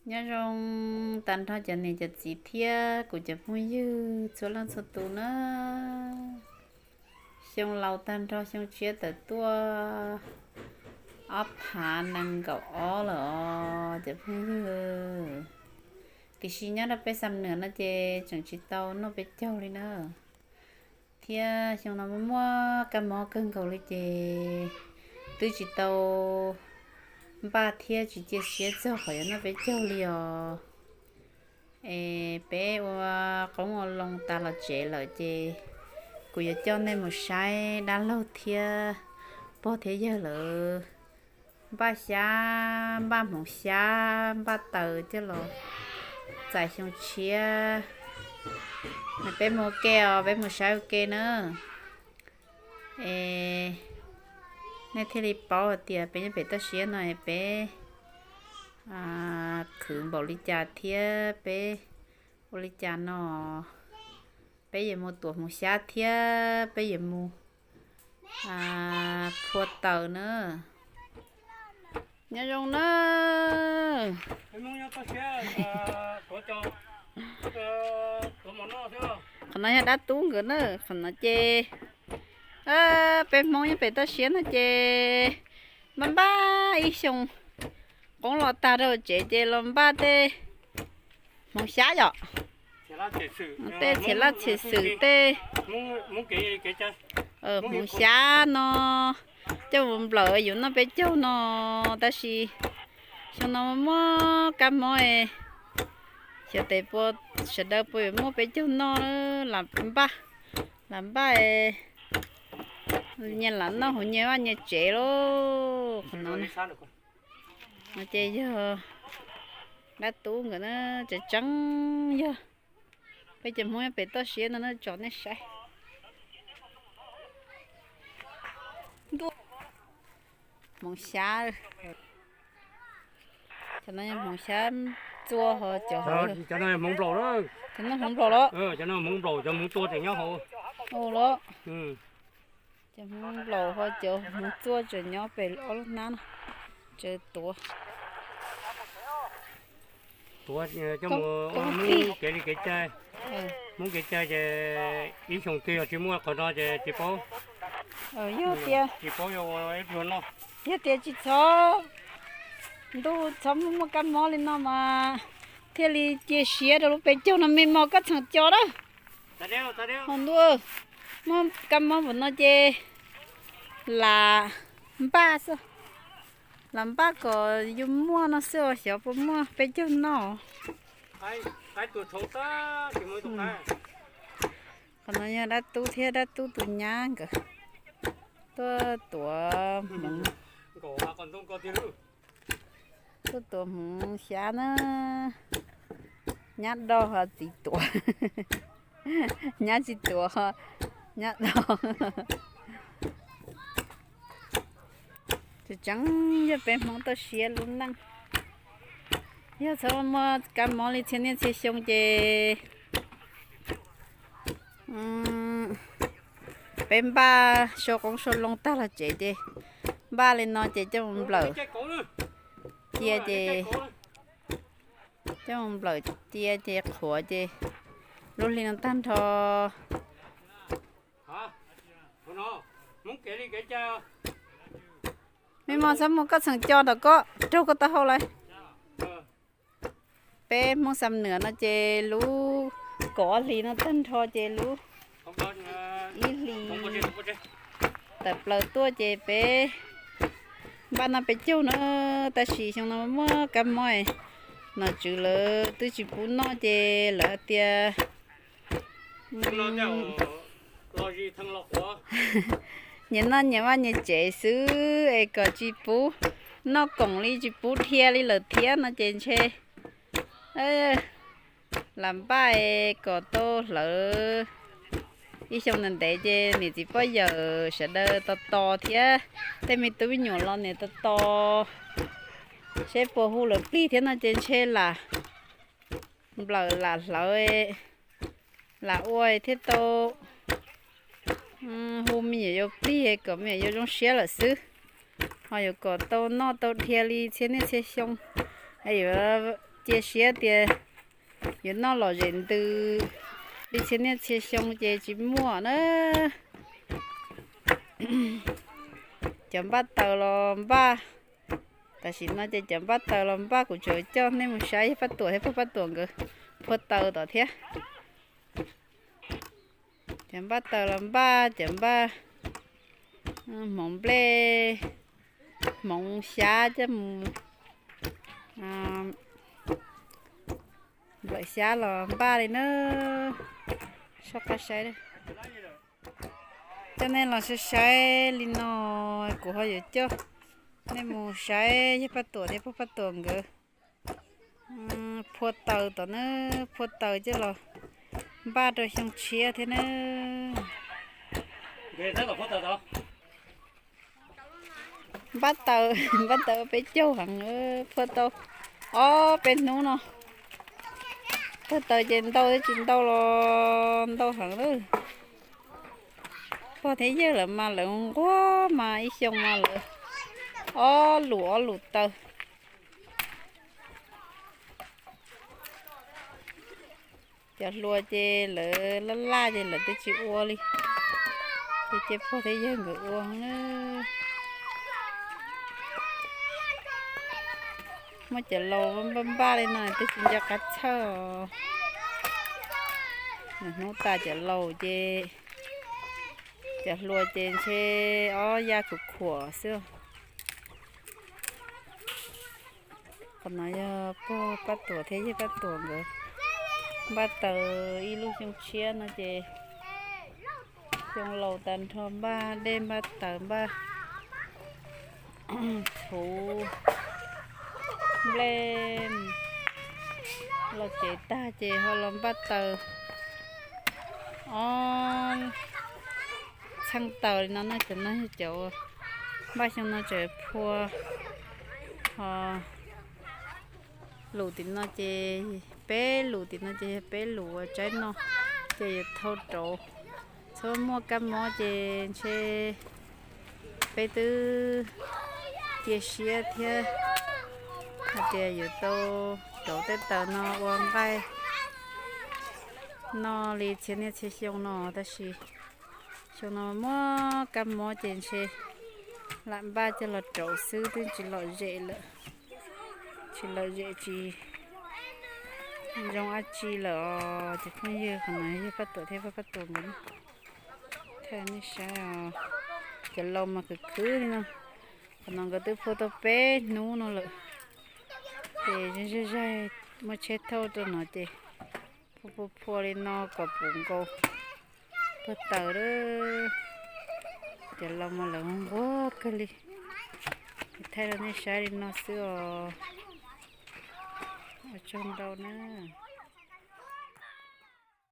Nyob zoo tag nrho cov niam cov txiv thiab kuv cov phooj ywg txhua leej txhua tus na. Xyoo laus tag nrho xyoo tshiab tawm tuaj ob phav nees nkaum ob lawm os cov phooj ywg. Tiam sis nyob rau peb Xam Nuam no ces tseem tsis tau noj peb caug li na. Thiab xyoo no muaj kab mob kawg nkaus li ces twb tsis tau npaj thiab tsis cia siab txog qhov yuav noj peb caug li os. Es peb ua qoob ua loo tas los tsev lawm ces kuv yuav coj nej mus saib dab laug thiab pog thiab yawg lawv npaj xyab, npaj hmoov xyab, npaj taws coj los txais xyoo tshiab. Peb mus ua ke os, peb mus saib ua ke na. Es nej thiaj li paub hais tias peb nyob pem toj siab no es peb khwv npaum li cas thiab peb ua li cas no. Peb yuav mus tuav hmoov xyab thiab peb yuav mus phua taws na. Nyob zoo na. Qhov no yog dab tub nkawd na, qhov no ces peb Hmoob nyob pem toj siab no ces npaj npaj ib xyoos qoob los tag rau tsev ces los npaj tej hmoov xyab yom, tej txhiam laj txhiam xwm tej hmoov xyab no coj mus nplawm yuav noj peb caug no, tab sis xyoo no muaj kab mob, xyov tes puas, sawv daws puas yuav muaj peb caug noj, lam npaj, lam npaj nyias lam noj hauv nyias vaj nyias tsev lauj. Qhov no ces yog dab tub nkawd na, tseem tseeb yog peb cov Hmoob nyob pem toj siab no na, tsom nej saib. Hmoov xyab, cov no hmoov xyab txua ho cov, cov no hmoov nplaum, cov no hmoov nplaum los, cov no hmoov nplaum, cov hmoov txua tseem nyob hauv los. Cov hmoov nplaum ho cov hmoov txua tseem nyob pem ob lub hnab no, tseem tuav. Tuav coj mus ua Hmoob kev li kev cai, Hmoob kev cai ces ib xyoos twg yog tsis muaj qhov no ces tsis paub, yog tias tsis paub yuav ua ib pluag noj. Yog tias tsis txhob, ntuj txhob muaj muaj kab mob li no mas thiaj li cia siab rau lub peb caug no me mos koj txheem co na. Ho ntuj, muaj kab mob npaum no ces lam npaj xwb, lam npaj kom yus muaj no xwb os, xyov puas muaj peb caug noj. Qhov no yog dab tub thiab dab tub tus nyab nkawd tuaj tuav hmoov, tuaj tuav hmoov xyab na. Nyab do ho txiv tuav, nyab tsis tuav ho nyab do. Tseem tseeb yog peb Hmoob toj siab lub neej, yog txhob muaj kab mob li txhia niaj txhia xyoo ces peb npaj sau qoob sau loo tag los tsev ces npaj li no ces coj mus nplawm cia ces, coj mus nplawm cia ces qhuav ces lub hli no tag nrho. Me mos txhob mus, koj txheem co tom koj raug koj taub hau lawm. Peb Hmoob Xam Nuam no ces lub kaum ob hlis no tag nrho ces lub ib hlis tawm plaws tuaj ces peb npaj noj peb caug na, tab sis xyoo no muaj kab mob, nom tswv lawv twb tsis pub noj ces lawv hais tias nyias noj nyias vaj nyias tsev xwb es kom tsis pub noj koom li tsis pub dhia li lawm thiab no ces ntshe lam npaj kom tau hlawv ib xyoo ntev ntev ces niam txiv poj yawm sawv daws tos tos thiab tej me tub me nyuam los niam tos tos seb puas hu lawv plig thiab no ces ntshe lam nplawm lam hlawv lam ua thiaj tau hu me nyuam yaus plig kom me nyuam yaus zoo siab lawm xwb. Ho yuav kom tau noj tau dhia li txhia niaj txhia xyoo, yuav cia siab tias yuav noj lom zem ntws li txhia niaj txhia xyoo ces tsis muaj na. Cov npaj taws los npaj, tam sim no ces cov npaj taws los npaj, kuv tseem coj nej mus saib Paj Tuam thiab Paj Tuam nkawd phua taws tom thiab. Cov npaj taws los npaj, cov npaj hmoov nplej, hmoov xyab coj mus nplawm xyab los npaj li na. Soj qab saib, coj nej los saib saib li no, kuv ho yuav coj nej mus saib yawg Paj Tuam thiab pog Paj Tuam nkawd phua taws tom na, phua taws coj los npaj rau xyoo tshiab thiab na. Npaj taws, npaj taws peb caug heev, phua tau ob peb hnub no. Phua taws ces ntau thiab tsis ntau los ntau heev lawm. Pog thiab yawg lawv mas lawv nquag mas ib xyoo mas lawv ob lus ob lus taws. Cov hluas ces lawv laj laj ces lawv twb tsis ua li, ces cia pog thiab yawg nkawd ua na. Muaj cov laus npaj npaj li no twb tsis nco qab txhawj os. Hnub tas cov laus ces, cov hluas ces ntshe ob ya khuam khuam xwb. Qhov no yog pog Paj Tuam thiab yawg Paj Tuam nkawd npaj taws ib lub xyoo tshiab no ces xyoo laus tas nrho npaj dej npaj taws npaj txhuv nplej los tsev tag ces ho los npaj taws ob txheej taws li no na. Cov no yog cov npaj xyoo no tseem phua, ho lus tim no ces peb lus, tim no ces yog peb lus ua tsaib no, ces yuav thau rauv. Txhob muaj kab mob ces ntshe peb twb cia siab thiab hais tias yuav tau rauv tej taws no ua nqaij noj li txhia niaj txhia xyoo no, tab sis xyoo no muaj kab mob ces ntshe lam npaj coj los rauv xwb twb tsis lom zem lawm. Tsis lom zem tsis zoo dab tsi lawm os cov phooj ywg. Qhov no yog Paj Tuam thiab Paj Tuam nkawd thaij nej saib os. Cov laus mas khwv khwv li no. Qhov no nkawd twb phua tau peb hnub no lawm, ces zaig zaig muaj tsheb thauj rau no ces phua phua phua li no kom puv nkaus pag taws lawm. Cov laus mas lawv nquag kawg li. Thaij rau nej saib li no xwb os. Ua tsaug ntau na.